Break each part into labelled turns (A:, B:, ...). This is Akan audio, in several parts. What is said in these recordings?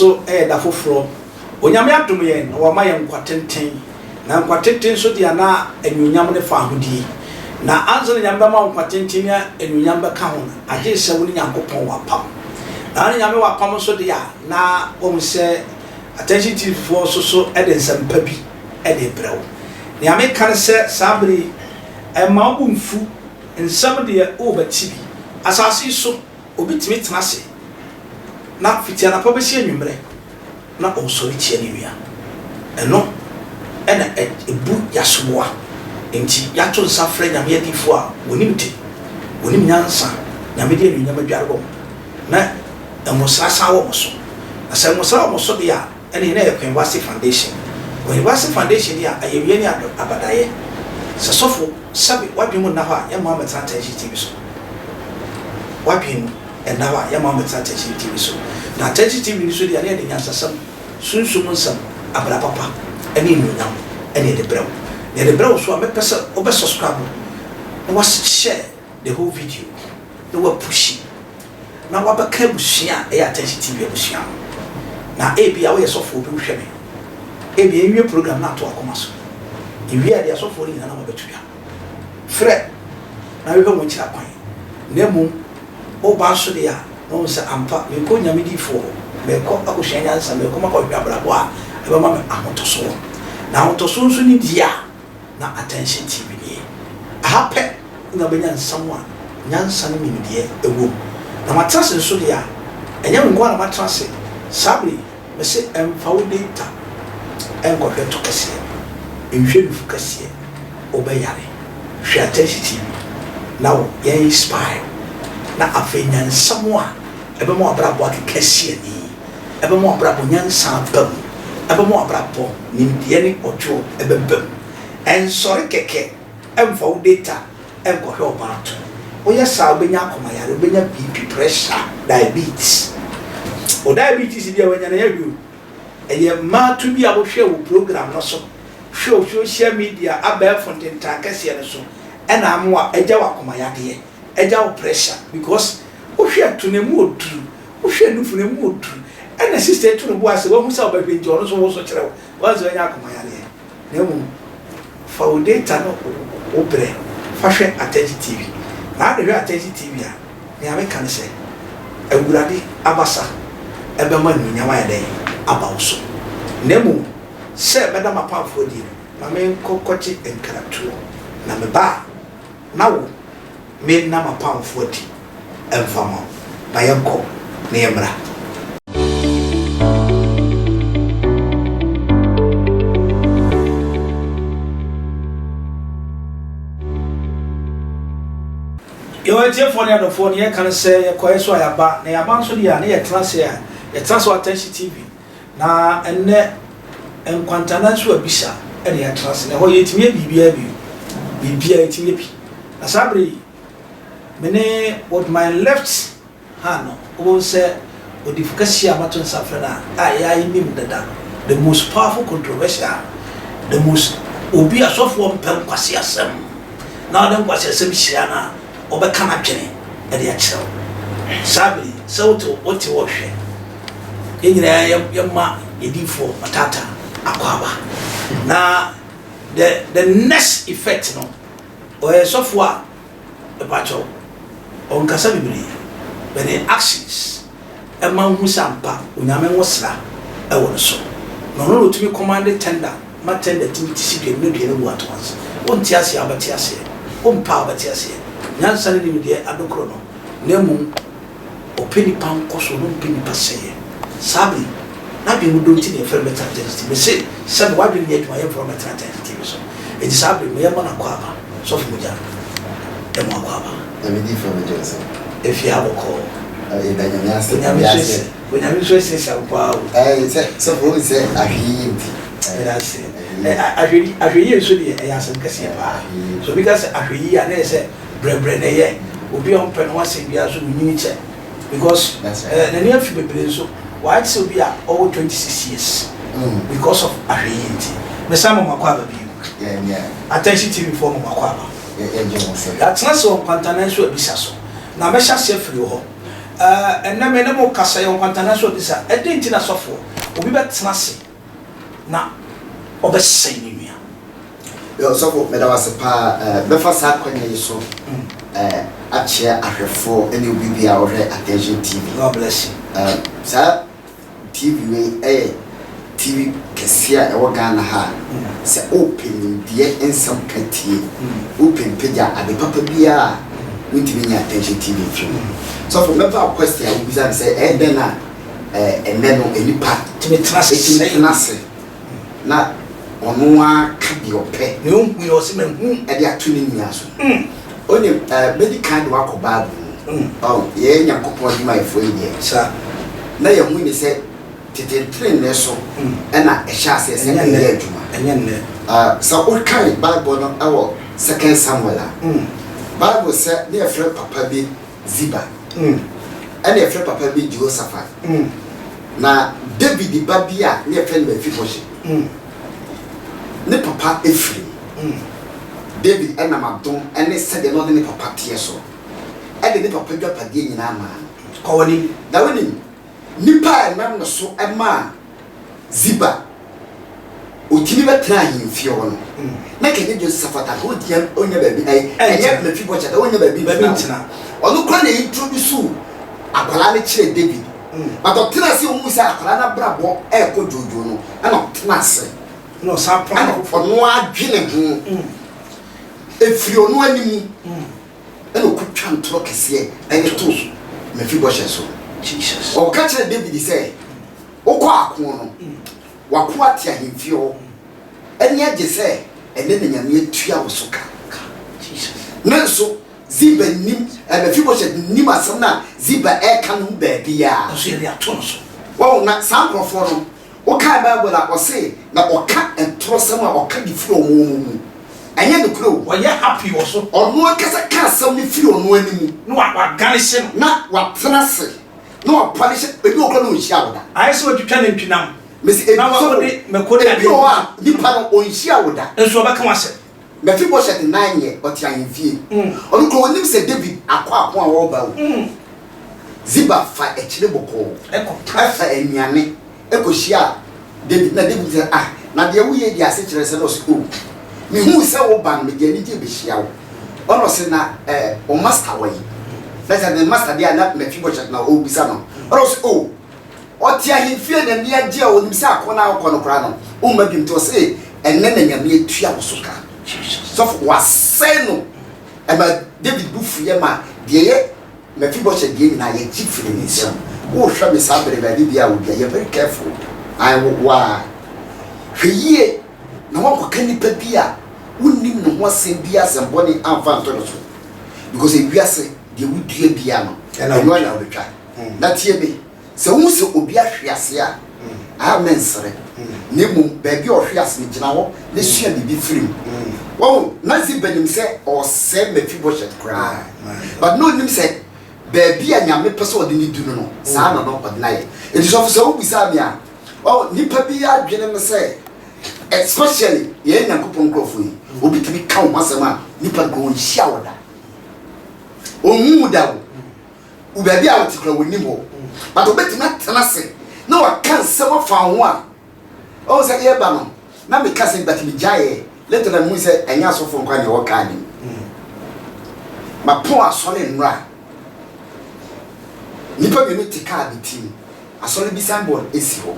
A: nso yɛ da foforɔ. Onyame adom yɛn na wama yɛn nkwa tenten. Na nkwa tenten nso deɛ na anuonyam ne faahodie. Na ansa na Nyame bɛma wo nkwa tenten ne anuonyam bɛka ho no, agye sɛ wo ne Nyankopɔn wɔ apam. Na wo ne Nyame wɔ apam nso deɛ a, na wahu sɛ Attention TV foɔ nso so de nsɛmpa bi de rebrɛ wo. Nea meka ne sɛ saa bere yi, mma wo bo mfu, nsɛm deɛ worebɛte bi. Asase yi so, obi tumi tena ase na fiti anapa bɛsi anwummerɛ na ɔresɔre tia ne nua. Ɛno na ɛbu yɛasoboa. Enti yɛato nsa frɛ Nyame adiyifoɔ a wɔnim de, wɔnim nyansa, Nyame de anuonyam adware wɔn, na nwosra san wɔ wɔn so. Na sɛ nwosra wɔ wɔn so deɛ a, ɛneɛ na ɛyɛ Kwenwase Foundation. Kwenwase Foundation deɛ a, ayamyie ne abadaeɛ. Sɛ sɔfo, sɛbe w'adwene mu nna hɔ a, yɛmma wo mmɛtena Attention TV so. W'adwene mu nna hɔ a, yɛmma wo mmɛtena Attention TV so. Na Attention TV no so deɛ, na yɛde nyansasɛm, sunsum nsɛm, abra papa, ne anuonyam na yɛde brɛ wo. Na yɛde brɛ wo so a, mɛpɛ sɛ wobɛ subscribe na wa share the whole video na wa pushi na wabɛka abusua a ɛyɛ Attention TV abusua no. Na ebia woyɛ sɔfoɔ bi wohwɛ me, ebia yɛnwie program no ato akoma so. Yɛwie a, deɛ asɔfoɔ no nyinaa na wɔabɛto dwa. Frɛ na hwehwɛ wɔn akyiri akwan. Na mmom woba nso deɛ a, na wohu sɛ ampa merekɔ Onyame diyifoɔ hɔ, merekɔ akɔsua nyansa, merekɔ makɔhwehwɛ abrabɔ a ɛbɛma me ahotɔsoɔ. Na ahotɔsoɔ nso ne die a, na Attention TV nie. Aha pɛ na wobɛnya nsɛm a nyansa ne nimdeɛ wɔ mu. Na matena ase nso deɛ a, ɛnyɛ me nko ara na matena ase. Saa bere yi, mese mfa wo data nkɔhwɛ to kɛseɛ, nhwɛ nufu kɛseɛ, wobɛyare. Hwɛ Attention TV na wo yɛn inspire wo. Na afei nya nsɛm a ɛbɛma w'abrabɔ akeka asi ani. Ɛbɛma w'abrabɔ nyansa aba mu. Ɛbɛma w'abrabɔ nimdeɛ ne ɔdwoɔ ɛbɛba mu. Ɛnsɔre kɛkɛ mfa wo data nkɔhwɛ ɔbaa to. Woyɛ saa a wobɛnya akomayare, wobɛnya BP, pressure, diabetes. Wo diabetes bi a wanya no ɛnyɛ hwee o. Ɛyɛ mmaa to bi a wohwɛ wɔ program no so, hwɛ wɔ social media abɛɛfo ntentan kɛseɛ no so ɛna ama agya wo akomayadeɛ, agya wo pressure because wohwɛ to no ɛmu ɔduru. Wohwɛ nufu no emu oduru. Ɛna sister yi to ne bo ase wahu sɛ wobɛhwɛ nti ɔno nso woso kyerɛ wo. Wahu sɛ wanya akoma yareɛ. Na mmom fa wo data ne wo berɛ fa hwɛ Atɛgye TV. Na wode hwɛ Atɛgye TV a, nea meka ne sɛ, Awurade abasa bɛma anuonyam ayɛ dɛn? Aba wo so. Na mmom sɛ mɛda m'apamfoɔ adie no, ma menkɔ kɔgye nkratoɔ. Na meba a, na wo, me nna m'apamfo adi mfa mma wo. Ma yɛnkɔ na yɛmmra. Yɛwɔ atiefoɔ ne adɔfoɔ, nea yɛka ne sɛ yɛkɔɛ so a yɛaba, na yɛaba nso deɛ a na yɛtena ase a yɛtena ase wɔ Attention TV. Na ɛnnɛ, nkwantana nso abisa na yɛatra ase, na ɛhɔ yɛtumi yɛ biribiara bio. Biribiara yɛtumi yɛ bi. Na saa bere yi, me ne with my left hand no, wobɛhu sɛ odifo kɛseɛ a mato nsa frɛ no a, a yɛa yɛnim dada, the most powerful controversial, the most obi a sɔfoɔ mpɛ nkwaseasɛm, na ɔde nkwaseasɛm hyia no a, ɔbɛka n'adwene de akyerɛ wo. Saa bere yi, sɛ wote wote hɔ hwɛ, yɛn nyinaa yɛ yɛma yɛn diifoɔ Matata akwaaba. Na the the next effect no, ɔyɛ sɔfoɔ a, mepakyɛw, ɔnkasa bebree, but ne actions ɛma wohu sɛ ampa Onyame nwosra wɔ no so. Na ɔno na ɔtumi commande tender ma tender tumi te si dua mu na dua no wu at once. Wonte aseɛ a wobɛte aseɛ, wompɛ a wobɛte aseɛ. Nyansa ne nimdeɛ adokoro no, na mmom ɔpɛ nipa nkɔsoɔ na ɔmpɛ nipa sɛeɛ. Saa bere yi, n'adwene mu dɔ nti na yɛfrɛ no bɛtena Atɛnti TV. Mese sɛbe w'adwene nyɛ adwuma yɛmfrɛ wo mmɛtena Atɛnti TV so. Enti saa bere yi, ma yɛmmɔ no akwaaba. Sɔfo Mogya, yɛmmɔ akwaaba.
B: Nyame difoɔ megye wo so.
A: Efie ha bɔkɔɔ.
B: Yɛda Nyame ase. Onyame
A: nso esi Onyame nso esiesie wo paa o.
B: Ɛɛ sɛ sɔfo wohu sɛ ahwɛyie nti.
A: Meda ase. Ahwɛyie ahwɛyie nso deɛ ɛyɛ asɛm kɛseɛ paa. Sɛ obi ka sɛ ahwɛyie a na ɛyɛ sɛ brɛbrɛ na ɛyɛ. Obi a ɔmpɛ ne ho asɛm biara nso onyini kyɛ because ɛɛ n'ani afi bebree nso. Wayɛ te sɛ obi a ɔwɔ 26 years because of ahwɛyie nti. Mesan ma mo akwaaba bio. Attention TV foɔ ma mo akwaaba. Yɛatena ase wɔ nkwantanan so abisa so. Na mɛhyɛ aseɛ afiri wo hɔ. Ɛnnɛ me ne mo kasa yɛ ɔkwantana so abisa, ɛdɛn nti na sɔfoɔ, obi bɛtena ase na ɔbɛsɛe ne nua?
B: Yo, sɔfo, meda wo ase paa. Mɛfa saa akwanya yi so akyea ahwɛfoɔ ne obi biara a ɔhwɛ Attention TV.
A: God bless you.
B: Saa TV wei yɛ TV kɛseɛ a ɛwɔ Ghana ha a, sɛ wopɛ nimdeɛ nsɛm ka tie, wopɛ mpagya ade papa biara a, wontumi nyɛ Attention TV mfiri mu. Sɔfo, mɛfa wo question a wobisa me sɛ ɛyɛ dɛn na ɛnnɛ no nnipa
A: tumi tena ase
B: tumi tena ase na ɔno ara ka deɛ ɔpɛ
A: Nea ɔnhui ɔse mahu.
B: de ato ne nua so. Wonim, mɛdi kan de wo akɔ Bible mu. Ɔho, yɛn Nyankopɔn adwumayɛfoɔ yi deɛ,
A: Sa.
B: na yɛhu ne sɛ tete ntenenee so na ɛhyɛ aseɛ sɛ
A: Ɛnyɛ
B: ɛyɛ
A: nnɛ.
B: adwuma.
A: Ɛnyɛ nnɛ.
B: Sɛ wokan Bible no wɔ Second Samuel a, Bible sɛ ne yɛfrɛ papa bi Ziba, ɛna yɛfrɛ papa bi Jehoshaphat. Na David ba bi a ne yɛfrɛ no Mephibosheth, ne papa firi mu. David nam adom ne sɛdeɛ na ɔne ne papa teɛ so de ne papa dwapadeɛ nyinaa maa no.
A: Kɔ w'anim.
B: Na wonim, nipa a ɛnam ne so maa Ziba otumi bɛtenaa ahemfie hɔ no, na anka ɛnyɛ Josaphat anka ɔnnya ɔnnya baabi ɛyɛ ɛnyɛ Mephibosheth ɔnnya baabi ntena o. Ɔno koraa na introduce akwadaa no kyerɛɛ David. But ɔtena ase ohuu sɛ akwadaa no abrabɔ ɛrekɔ dwoodwoo no, ɛna ɔtena ase.
A: Ɛna ɔsan pam
B: Ɛna ɔno ara dwene ho. Ɛfiri ɔno anim ɛna ɔkɔtwa ntorɔ kɛseɛ ɛde too Mephibosheth so.
A: Jesus.
B: Ɔka kyerɛɛ David sɛ, Wokɔ ako no, w'akoa te ahemfie hɔ ani agye sɛ ɛnnɛ na Nyame atua wo so ka. Nanso Ziba nnim, Mephibosheth nnim asɛm no a Ziba reka no ho baabiara.
A: Nanso yɛde ato no so.
B: Wahu, na saa nkurɔfoɔ no, wokae Bible a, ɔse, na ɔka ntorɔsɛm a ɔka de firi wɔn wɔn mu. Ɛnyɛ nokorɛ o.
A: Ɔyɛ happy wɔ so.
B: Ɔno ankasa ka asɛm no firi ɔno ani mu.
A: Na waganehye no.
B: Na watena ase. Na wapɔlehye, ebi wɔ hɔ koraa na ɔnhyia wo da.
A: Ayɛ sɛ watwitwa nantwinam.
B: Mese ebi
A: Na
B: sɛ
A: wode mako ne
B: ebi
A: adeɛ
B: wɔ hɔ a nipa no ɔnhyia wo da.
A: Nso ɔbɛka w'asɛm.
B: Mephibosheth nan nyɛ, ɔte ahemfie. Ɔno koraa ɔnnim sɛ David akɔ ako a ɔreba o. Ziba fa akyire bɔkɔɔ fa nnuane kɔhyiaa David. Na David sɛ, Ah, na deɛ woyɛ yi deɛ ase kyerɛ sɛn? Ɔse, Oh, mehuu sɛ woba no, mede anigyeɛ bɛhyia wo. Ɔna ɔse, Na eh, wo master wɔ he? Na kyerɛ sɛ ne master deɛ a na Mephibosheth na ɔrebisa no. Ɔna ɔse, Oh, ɔte ahemfie na n'ani agye a ɔnim sɛ ako no a wokɔ no koraa no, womma bio. Nti ɔse, Ɛnnɛ na Nyame atua wo so ka. Sɔfo, wasɛe no. Ɛma David bo fuiɛ ma deɛ ɛyɛ Mephibosheth deɛ nyinaa yɛgye firi ne nsam. Wohwɛ me saa bere baabi biara a wɔ bia yɛ very careful. Ae wo wo ara. Hwɛ yie na woankɔka nipa bi a wonnim ne ho asɛm biara asɛm bɔne amfa anto no so. Because ewiase deɛ wodua biara no ɛno ara na wobɛtwa. Na tie me, Sɛ wohu sɛ obi ahwe ase a, a mensere, na mmom baabi a ɔhwe ase no, gyina hɔ na sua biribi firi mu. Wahu? Na Ziba nim sɛ ɔresɛe Mephibosheth koraa, but na ɔnnim sɛ baabi a Nyame pɛ sɛ ɔde no du no no, saa na na ɔde no ayɛ. Enti sɔfo, sɛ wobisaa me a, wahu, nnipa bi adwene ne sɛ, especially yɛn Nyankopɔn nkurɔfoɔ yi, obi tumi ka wo ho asɛm a, nipa no koraa ɔnhyia wo da. Ɔnhu wo da o. Wo baabi a wote koraa wɔnnim hɔ. But wobɛtumi atena ase na waka nsɛm afa wo ho a, ɔhu sɛ yɛba no, na meka sɛ but megyaeɛ. Later na mehu sɛ ɛnyɛ asɔfoɔ nkoa na ɛwɔ kaa no mu. Mapɔn asɔre nnora. Nnipa mmienu te kaa bi ti mu. Asɔre bi signboard si hɔ.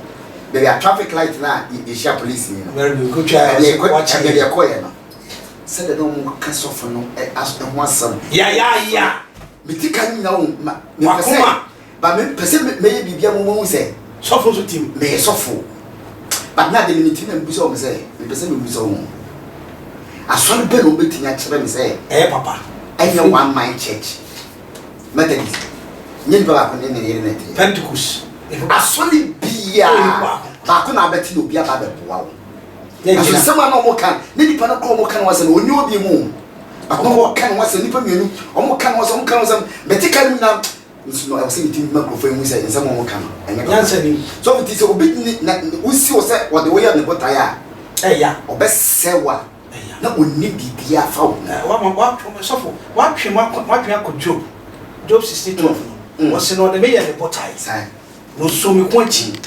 B: Baabi a traffic light no a yɛhyia police ni no.
A: Baabi
B: yɛkɔeɛ no, sɛdeɛ na wɔka sɔfo no ho asɛm.
A: Yayaaya.
B: Me ti ka nyina o ma me pɛ sɛ ba me pɛ sɛ mɛyɛ biribi a mo mahu sɛ.
A: Sɔfo nso tim.
B: Meyɛ sɔfo but na de me ti na mebisa wɔn sɛ mepɛ sɛ mebisa wɔn asɔre bɛ na wɔn bɛtumi akyerɛ me sɛ.
A: Ɛyɛ papa.
B: Ɛnyɛ one man church Methodist nyɛ nipa baako ne ne yere na ɛteɛ.
A: Pentecost.
B: Asɔre biara baako na abɛte na obi aba abɛboa wo. Nanso nsɛm a na wɔka ne nipa no kora wɔka no asɛm no ɔnni obi mu. Baako na wɔka ne ho asɛm nipa mmienu wɔka ne ho asɛm wɔka ne ho asɛm mɛte ka no mu nyinaa nso no ɛwɔ sɛ metumi ma nkurɔfoɔ ehu sɛ nsɛm a wɔka no ɛnyɛ papa.
A: Nyansa nim.
B: So ɔmo ti sɛ obi ne na wosi wɔ sɛ wɔde woyɛ ne botaeɛ a
A: ɛya
B: ɔbɛsɛ wo a na ɔnni biribiara fa wo ho.
A: Wama wa sɔfo watwe mu akɔ watwe akɔ Job Job 16:12 no. Ɔse na ɔde me yɛ ne botae. Na ɔsoo me ko akyi.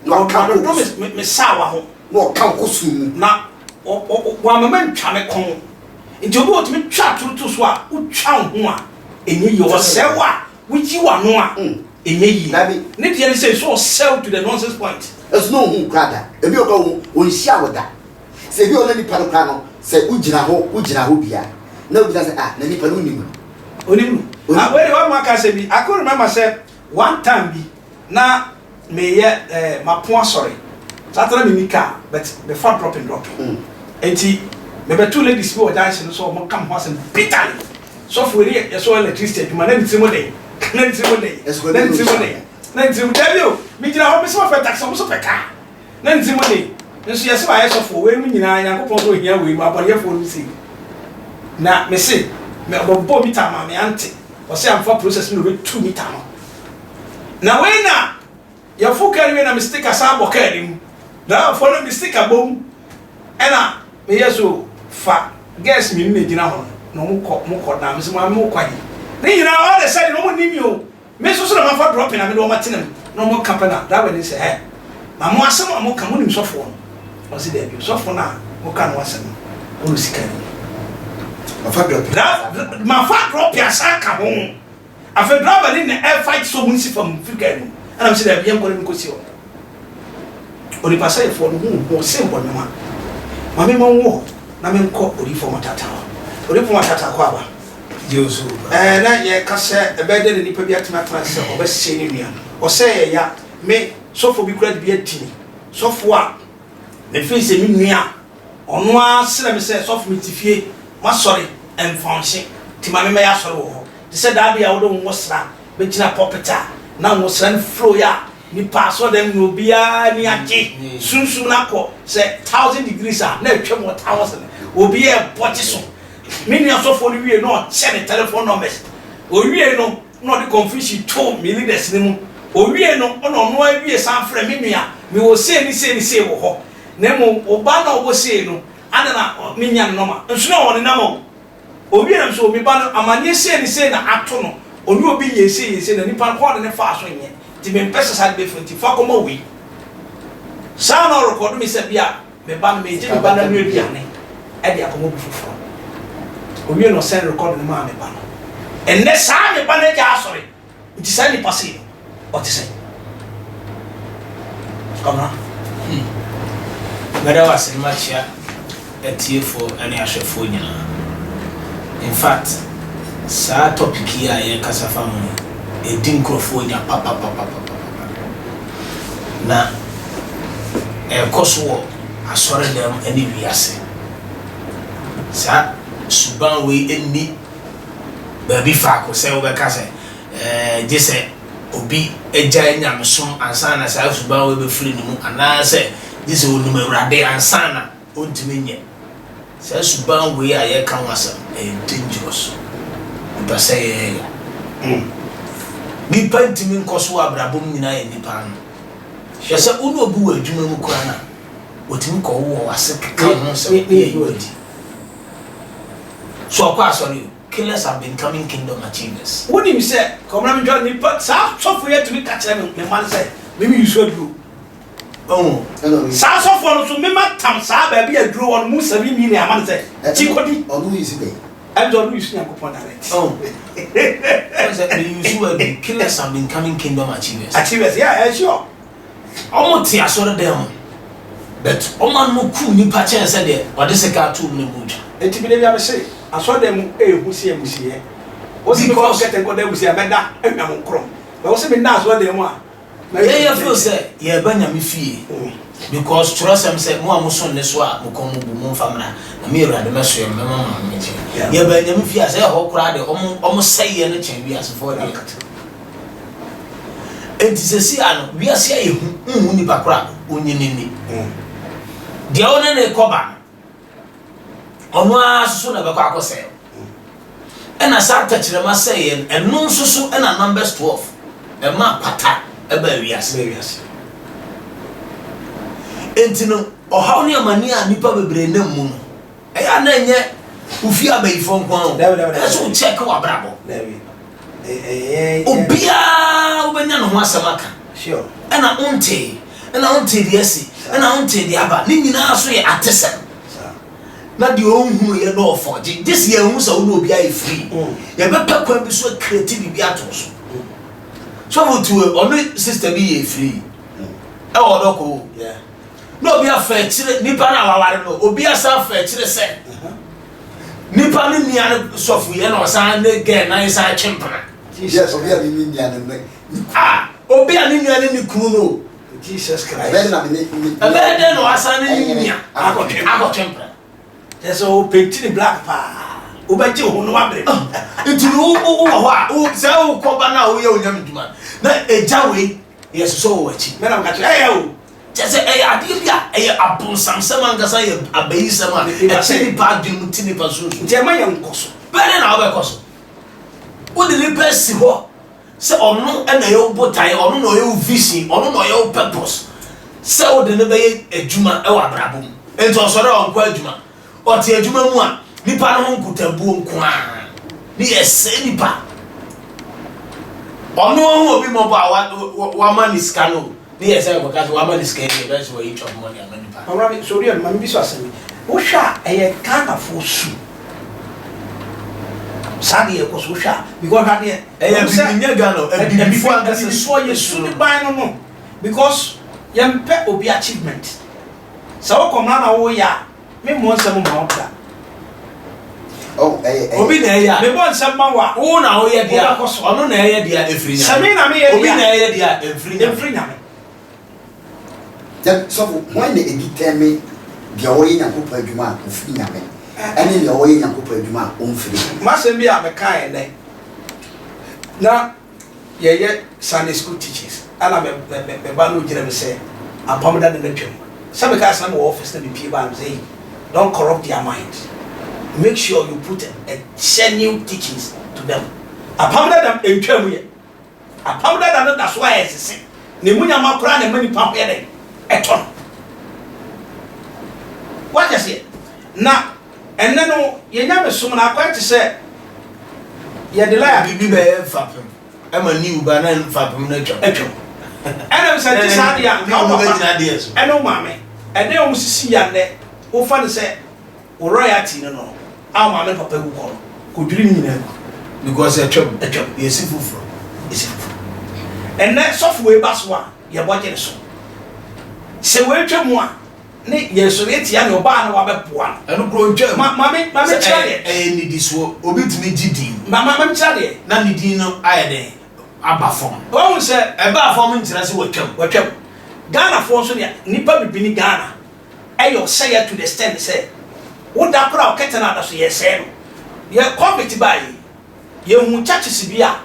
A: Na ɔdodɔ me me saawa ho.
B: Na ɔka wo kɔ sum mu.
A: Na wamma mantwa me kɔn. Nti obi a ɔtumi twa atoro to so a, wotwa wo ho a, ɛnyɛ yie. Ɔsɛe wo a, woyi w'ano a, ɛnyɛ yie. Ne deɛ ne sɛ, so ɔsɛe wo to the nonsense point.
B: Ɛso na ɔnhu wo koraa da. Ebi wɔ hɔ a, ɔnhyia wo da. Sɛ ebi wɔ hɔ na nipa no koraa no, sɛ wogyina hɔ, wogyina hɔ bi a, na obisa sɛ, ah, na nipa no wonim no?
A: Onim no. Ah, wei deɛ wama aka asɛm bi. I could remember sɛ one time bi na meyɛ eh, mapo asɔre. Saa ta na menni car, but mefa dropping dropping. Enti mebɛto ladies bi wɔ junction no so a wɔka me ho asɛm bitterly. Sɔfo wei ne yɛ yɛsɔ electricity adwuma, na ne tirim den, na ne tirim den, na ne tirim den, na ne tirim, dabi o, megyina hɔ, mese wɔpɛ taxi, wɔn nso pɛ car. Na ne tirim de, nso yɛse wayɛ sɔfoɔ, weinom nyinaa Nyankopɔn sɛ ohia weinom, abɔneyɛfoɔ nom sei. Na mese, me ɔbɛbɔɔ mita maa me ante, ɔse amfa process no na ɔbɛtu mita no. Na wei na yɛfo kaa no wie na me sticker san bɔ kaa no mu, driverfoɔ no me sticker bɔ mu, ɛna meyɛ so fa girls mmienu na ɛgyina hɔ no, na ɔmo kɔ, ɔmo kɔ, na mese maame mo kɔ he? Ne nyinaa all the sudden ɔmo nnim me o. Me nso so na mafa dropping a mede wɔn atena mu na wɔn ka pɛ na driver no sɛ hɛ na mo asɛm a mo ka mo nim sɔfoɔ no ɔse daabi sɔfoɔ no a mo ka no asɛm no ɔno sika ni.
B: Mafa dropping.
A: Mafa dropping asan ka ho afei driver ni na ɛfight sɛ ɔmo nsi fam mfiri kaa no mu ɛna me sɛ daabi yɛnkɔ na menkɔsi hɔ. Onipa sɛefoɔ no ho hu ɔse mbɔnwoma. Ma me ma wo hɔ na menkɔ odiyifoɔ Matata hɔ. Odiyifoɔ Matata kɔ aba. Ɛɛ, na yɛka sɛ ɛbɛyɛ dɛn na nipa bi atumi atena ase sɛ ɔbɛsɛe ne nua? Ɔsɛe yɛ ya. Me, sɔfoɔ bi koraa de bi adi me. Sɔfoɔ a mefii sɛ me nua a, ɔno ara srɛ me sɛ, Sɔfo, mete fie, m'asɔre mfa wo nhye, nti ma memmɛyɛ asɔre wɔ hɔ. Te sɛ daa bi a wode wo ngosra bɛgyina pulpit a, na ngosra no flow a, nipa asɔredan mu no obiara ani agye, sunsum no akɔ sɛ thousand degrees a, na atwam wɔ thousand, obiara rebɔ gye so. Me nua sɔfoɔ no wiee no ɔkyɛ ne telephone numbers. Owiee no na ɔde confusion too me leaders no mu. Owiee no na ɔno ara wie san frɛ me nua mewɔ sei ne sei ne sei wɔ hɔ na mmom wo ba no a ɔwɔ sei no adɛn na mennya ne nɔma nso na ɔwɔ ne nɔma o. Owiee na me so me ba no amaneɛ sei ne sei na ato no ɔne obi yɛɛ sei yɛɛ sei na nipa no kwan a ɔde no faa so nyɛ nti mempɛ sɛ saa de bɛfiri nti fa kɔma wei. Saa na ɔrekɔdo me sɛ bia Me ba no, megye me ba no ano aduane de akɔma obi foforɔ. Owie no, ɔsɛn rekɔdo no maa me ba no. Ɛnnɛ saa me ba no agya asɔre. Nti saa nipa sei no, ɔte sɛn? Kwabena.
C: Hmm. Mɛda wo ase na makyia atiefoɔ ne ahwɛfoɔ nyinaa. In fact, saa topic yi a yɛrekasa fa ho yi, ɛdi nkurɔfoɔ nya papapapapapa. Na ɛrekɔ so wɔ asɔredan mu ne wiase. Saa suban wei nni baabi faako sɛ wobɛka sɛ ɛɛ gye sɛ obi agyae nyamesom ansa na saa suban wei bɛfiri ne mu anaasɛ gye sɛ onim Awurade ansa na ɔntumi nyɛ. Saa suban wei a yɛreka ho asɛm no, ɛyɛ dangerous. Nipa sɛ yɛyɛ ya. Nipa ntumi nkɔ so wɔ abrabɔ mu nyinaa yɛ nipa ano. Hwɛ sɛ wo ne obi wɔ adwuma mu koraa no a, ɔtumi kɔ wo wɔ w'ase keka wo ho nsɛm ne yɛ yi adi. So ɔkɔ asɔre o, killers have been coming kingdom achievers.
A: Wonim sɛ, kɔmena mentwa nipa, saa sɔfo yi atumi ka kyerɛ me mma no sɛ me me use aduro.
C: Wahu?
A: Saa sɔfoɔ no nso, mema tam saa baabi a aduro wɔ no mu 7 million ama no sɛ, kyi kɔdi.
B: Ɔno use dɛn?
A: Ɛm sɛ ɔno use Nyankopɔn direct.
C: Wahu? Wahu sɛ, me use word bi, killers have been coming kingdom achievers.
A: Achievers, yeah, ɛyɛ sure.
C: Ɔmo te asɔredan mu, but ɔmo ano kum nipa kyɛn sɛ deɛ ɔde sika ato mu na emu retwa.
A: Enti me da biara mese, asɔredan mu ɛyɛ hu sen amusieɛ. Wose memfa wo
C: Because.
A: kɛtɛ nkɔda amusieɛ a, mɛda ahwam nkorɔm. But wose menna asɔredan mu a,
C: Yɛn yɛ feel sɛ yɛreba Nyame fie because twerɛsɛm sɛ mo a moso nnesoa a mo kɔn mu bu momfa mmra na me Awurade mɛsoɛ mo mɛma mo ahomegyeɛ. Yɛbaa Nyame fie a sɛ ɛhɔ koraa deɛ ɔmo ɔmo sɛeɛ no kyɛn wiasefoɔ deɛ. Enti sɛsi a no wiase ayɛ hu wonhu nipa koro a wonye no nni. Deɛ wo ne no rekɔba no ɔno ara nso so na ɛbɛkɔ akɔsɛe wo. Ɛna saa tɛkyerɛma sɛeɛ no, ɛno nso so ɛna Numbers 12 ɛma kwata ɛbaa wiase. Enti no, ɔhaw ne amane a nnipa bebree nam mu no, ɛyɛ a na ɛnyɛ ofie abayifoɔ nko ara o. Ɛsɛ sɛ wo check w'abrabɔ.
A: Ɛyɛ.
C: Obiara wobɛnya ne ho asɛm aka.
A: Sure.
C: Ɛna wontee, ɛna wontee deɛ asi, ɛna wontee deɛ aba. Ne nyinaa so yɛ atesɛm. Na deɛ ɔnhunuiɛ no ɔfɔgye. Gye sɛ yɛhu sɛ wo ne obi ayɛ free. Yɛbɛpɛ kwan bi so akreati biribi ato wo so. Sɔfo Tue, ɔne sister bi yɛɛ free ɛwɔ ɔdɔ kɔ o. Na obi afa akyire, nipa no a waware no, obi asan afa akyire sɛ nipa no nua no sɔfo yi ɛna ɔsan ne girl nan san twe mpena.
B: Yes, obi a ne nua no ne
C: Ah, obi a ne nua ne ne kunu no.
A: Jesus Christ.
B: Ɛbɛyɛ na ne ne.
C: Ɛbɛyɛ dɛn na wasan ne ne nua akɔtwe akɔtwe mpena.
A: Kyerɛ sɛ o penti ne black paa. Wobɛgye wo ho no wabrɛ.
C: Nti no wo wɔ hɔ a wo sɛ wokɔ ba no a woyɛ onyame dwuma na egya wei yɛ sosɔ wɔ w'akyi.
A: Mɛnam ka kyerɛ ɛyɛ o.
C: Kyerɛ sɛ ɛyɛ adeɛ bi a ɛyɛ abonsamsɛm ankasa yɛ abayisɛm a ɛte nipa adwene mu te nipa sunsum.
A: Nti ɛma yɛn nkɔ so.
C: Bɛyɛ dɛn na wobɛkɔ so? Wode nipa asi hɔ sɛ ɔno na ɛyɛ wo botaeɛ, ɔno na ɔyɛ wo vision, ɔno na ɔyɛ wo purpose sɛ wode no bɛyɛ adwuma wɔ abrabɔ mu. Nti ɔsɔre a ɔnkɔ adwuma, ɔte adwuma mu a nipa no ho nkutabuo nko ara ne yɛsɛe nipa. Ɔno ahu obi mmɔbɔ a wama ne sika no Ne yɛ sɛ kɔka sɛ wama ne sika yi deɛ ɛbɛyɛ sɛ wayi chop money ama nipa.
A: Ɔwura mi sori ɛno ma mi bi so asɛm bi wohwɛ a ɛyɛ Ghana foɔ su saa deɛ ɛkɔ so wohwɛ a because hwɛ adeɛ
C: ɛyɛ bibi nyɛ Ghana o abibifoɔ ankasa su
A: abibifoɔ yɛ su ne ban no no because yɛn pɛ obi achievement sɛ wokɔ mmara na woyɛ a Me mmɔ nsɛm mma wo da.
B: Oh, ɛyɛ, ɛyɛ.
C: Obi na ɛyɛ a.
A: Mebɔ nsɛm ma wo a.
C: Wo na woyɛ deɛ a.
A: Wobɛkɔ so.
C: Ɔno na ɛyɛ deɛ a, ɛfiri Nyame.
A: Sɛ me na meyɛ deɛ a.
C: Obi na ɛyɛ deɛ a, ɛmfiri Nyame.
A: Ɛmfiri Nyame.
B: Dabi, sɔfo, hwan na ɛditɛme deɛ ɔyɛ Nyankopɔn adwuma a ɔfiri Nyame, ɛne deɛ ɔyɛ Nyankopɔn adwuma a ɔmfiri Nyame?
A: M'asɛm bi a mekaeɛ nnɛ, na. Yɛyɛ Sunday school teachings ɛna me me me ba no gyina mu sɛ apam da no na twam sɛ me kaa sɛ na mewɔ office na me pie baa me sɛ hey don't corrupt their mind make sure you put a genuine teachings to them apam dada ntwa mu yɛ apam dada no da so ayɛ sese na emu nyama koraa na ɛma nipa ho yɛ dɛn ɛtɔ no wate aseɛ na Ɛnnɛ no, yɛn nyamesom no akɔyɛ te sɛ yɛde line atoto
C: Biribi bɛyɛ mfapem ma new ba na mfapem no atwam.
A: Atwam. Ɛna sɛ ɛte saa deɛ a, nka wo papa ɛne wo maame, ɛdan a wɔsisi yɛ a nnɛ wofa no sɛ wo royalty no no a wo maame ne papa awu kɔ no, kɔdwiri ne nyinaa gu.
C: Because atwam.
A: Atwam.
C: Yɛsi foforɔ.
A: Yɛsi foforɔ. Ɛnnɛ sɔfo wei ba so a, yɛbɔ gye ne so. Sɛ wei twa mu a, Ne yɛn sɔre atia nea ɔbaa na wabɛboa
C: no. Ɛno koraa ɔntwaa mu.
A: Ma ma me ma
C: Sɛ
A: menkyerɛ
C: ɛyɛ
A: adeɛ.
C: ɛyɛ nnidisoɔ. Obi tumi gye din.
A: Ma ma ma menkyerɛ adeɛ.
C: Na ne din no ayɛ dɛn? Aba fam.
A: Wahu sɛ.
C: Ɛbaa fam nkyerɛ sɛ watwam.
A: Watwam. Ghanafoɔ nso deɛ, nnipa bibini Ghana ɛyɛ ɔsɛeɛ to the extent sɛ, wo da koraa a wo kɛtɛ no ada so yɛresɛe no. Yɛ covid baeɛ yi, yɛhuu churches bi a.